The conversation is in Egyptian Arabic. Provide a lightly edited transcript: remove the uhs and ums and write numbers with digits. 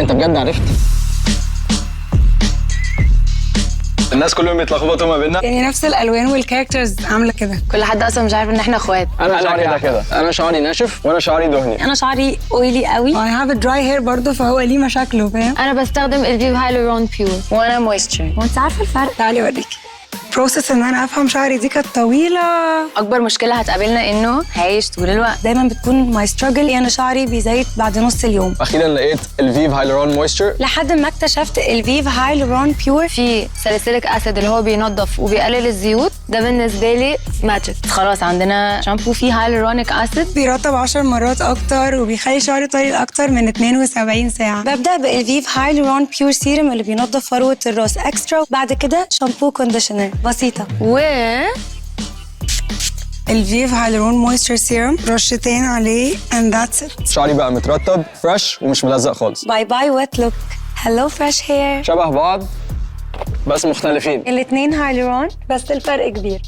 انت بجد عرفت؟ الناس كلهم بيتلخبطوا ما بيننا. يعني نفس الالوان وال characters عامله كده. كل حد اصلا مش عارف ان احنا اخوات. انا شعري كده كده، انا شعري ناشف وانا شعري دهني. انا شعري oily قوي. I have dry hair برضه، فهو ليه مشاكله، فاهم؟ انا بستخدم Elvive Hyaluron Pure وانا moisture. وانت عارفه الفرق؟ تعالي اوريكي. process ان انا افهم شعري دي كانت طويلة. اكبر مشكلة هتقابلنا انه هايش طول الوقت. دايما بتكون my struggle، انا شعري بيزيت بعد نص اليوم. اخيرا لقيت Elvive Hyaluron Moisture. لحد ما اكتشفت Elvive Hyaluron Pure. في salicylic acid اللي هو بينظف وبيقلل الزيوت، ده بالنسبة لي magic. خلاص عندنا شامبو فيه hyaluronic acid. بيرطب 10 مرات اكتر وبيخلي شعري طويل اكتر من 72 ساعة. ببدا ب Elvive Hyaluron Pure serum اللي بينظف فروه الراس extra، بعد كده شامبو conditioner بسيطة. و Elvive Hyaluron Moisture serum رشتين عليه and that's it. شعري بقى مترتب fresh ومش ملزق خالص. bye bye wet look، hello fresh hair. شبه بعض بس مختلفين. الاثنين hyaluron بس الفرق كبير.